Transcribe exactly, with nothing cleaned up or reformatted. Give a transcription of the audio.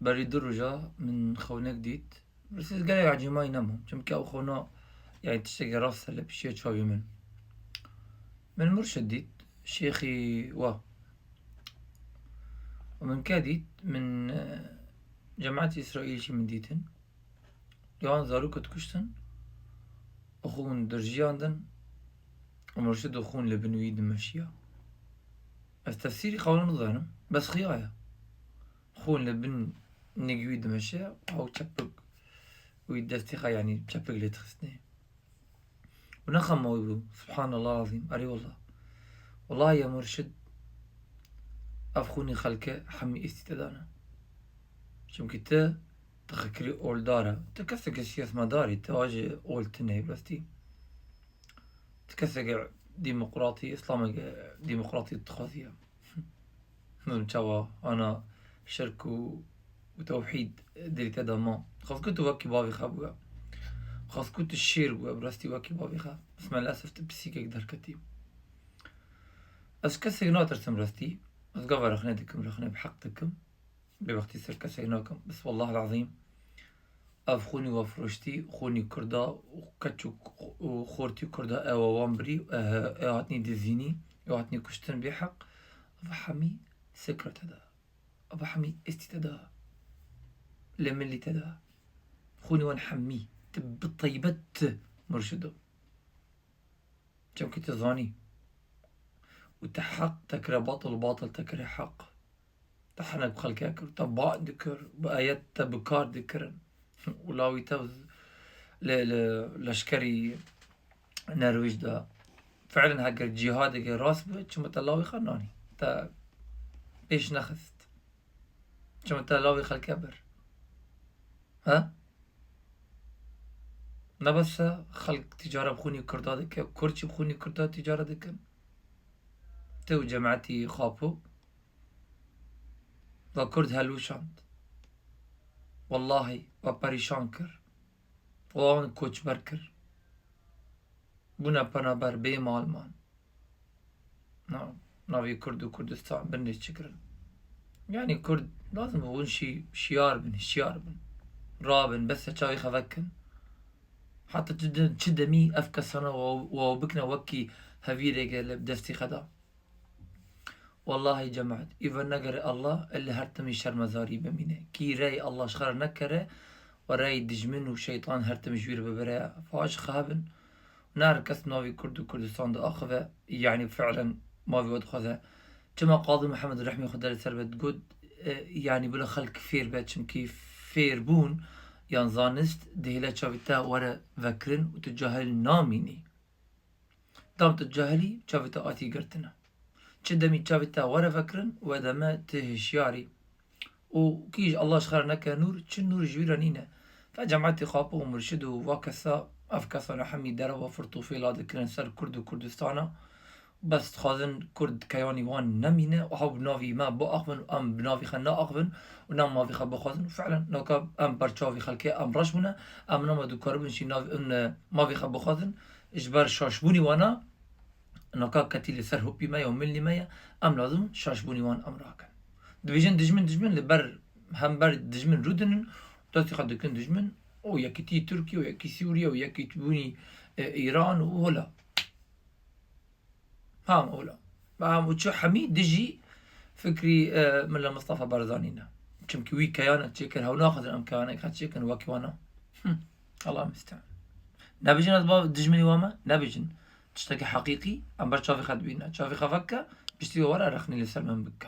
Berî du roja min xewnek dît. Ristî ez gelek ecêmayî nemam. Çimkî ew xewna, yani tiştekî rast e li pişiya çavê min. Min murşid dît, şêxî wa. Û min ke dît, min, e, cemaetî Îsraîl jî min dîtin. Yan zarok dikuştin, û xûn dirjiyandin, û murşid û xûn li bin wî dimeşiya. Ez tefsîrî xewna nizanim, bes xiya ye. Xûn li bin nigî wî dimeşe, ew çepik wî destê xwe, yanî çepik lê dixistine. Û ne xema wî bû, subhanallah azîm, erê wallah. Wallahi ya murşid, ev xûnî xelke hemî êstî te dane. Çimkî tu, tu xikirî oldar e. Tu keseke siyasmedar î, tu aje ol tune yê, bi rastî. Tu keseke demokratî, îslameke demokratî dixwazî ye. Nizanim çawa ana şirk û, û tewhîd dilê te de ma. Xwest ku tu wekî bavê xwe bûye. Xwest ku tu şêr bûye, bi rastî wekî bavê xwe. Bes melesef tu pisîkek derketî. Ez kesek natirsim rastî. Ez gava rexne dikim, rexne bi heq dikim. Bêbextî ser kesek nakim. Bes wallah lazîm. Ev xûnî we firoştî, xûnî Kurda û keç û, û xortî Kurda ew wan birî, e, ew hatnî dizînî, ew hatnî kuştin bê heq. Ev hemî sekre te da. Ev hemî êstî te da. Lê milî te da. Xûnî wan hemî. Tu bi teybet tu murşido. Çimkî tu zanî. Û te heq te kire batil û batil te kire heq. Te henek bi xelkê kir, te ba dikir, bi ayet te bi kar dikirin. Û lawî te li, li leşkerî Nerwîj de. Fiilen heger cîhadeke rast bi, çima te lawî xwe nanî? Te pêş nexist. Çima te lawî xelke bir? He? Ne bes e, xelk tîcara bi xûnî Kurda dike, Kurd jî bi xûnî Kurda tîcara dikin. Tu û cemaetî Xapo ve Kurd helwişand. Wellahî, ve perîşan kir. Ve wan koçber kir. Bûne penaber, bê mal man. Na, navê Kurd û Kurdistan bin lê çi kirin? Yanî Kurd lazim bû hûn şî-, şiyar bin, hişyar bin. Rabin, bes e çavê xwe vekin. Heta çi de-, çi demî ev kesana wa, wa bikine wekî hevîreke li destî xwe da. Wellahî cemaet, î ve negere Allah, li her timî şermezarî bimîne. Kî rey Allah ji xwe re nekere, we rey dijmin û şeytan her tim ji wî re bibire. Faş xebin. Ne her kes navê Kurd û Kurdistan diaxive, yanî fiilen mavê we dixwaze. Çima Qazî Mihemed Rehmê Xwedê li ser be digot, e, yanî bila xelk fêr be, çimkî fêrbûn yan zanist dihêle çavê te were vekirin û tu cahil namînî. Dam tu cahilî, çavê te atî girtine. Çi demî çavê te were vekirin, we deme tu hişyarî. Û kî ji Allah ji xwe re neke nûr, çi nûr ji wî re nîne. Fe cemaetê Xapo û Murşid û va kesa, ev kesane hemî derewa firtûfêla dikirin ser Kurd û Kurdistana. Bes dixwazin Kurd keyanî wan nemîne û hew bi navî me biaxivin û em bi navî xwe neaxivin û ne mavî xwe bixwazin. Û fiilen naka em ber çavî xelkê em reş bûne, em nema dikaribin jî nav-, em, e, mavî xwe bixwazin. Ji ber şaşbûnî wana, naka ketî li ser hopî me ya û milî me ye, em lazim şaşbûnî wan em rakin. Dibêjin dijmin, dijmin li ber, hember dijmin rûdinin, destî xwe dikin dijmin, û yekîtî Tirkiye û yekî Sûriye û yekîtbûnî, e, Îran û hola. Ham ola. Ham û çi hemî dijî fikrî, e, Milla Mistefa Barzanî ne. Çimkî wî keyanek çêkir, hew naxwazin em keyanek xwe çêkin wekî wana. Hı. Allah mistean. Nebijin ez ba dijminî wa me? Nebijin. Tiştekî heqîqî, em ber çavê xwe dibîne. Çavê xwe veke, piştî we were rexnî li ser min bike.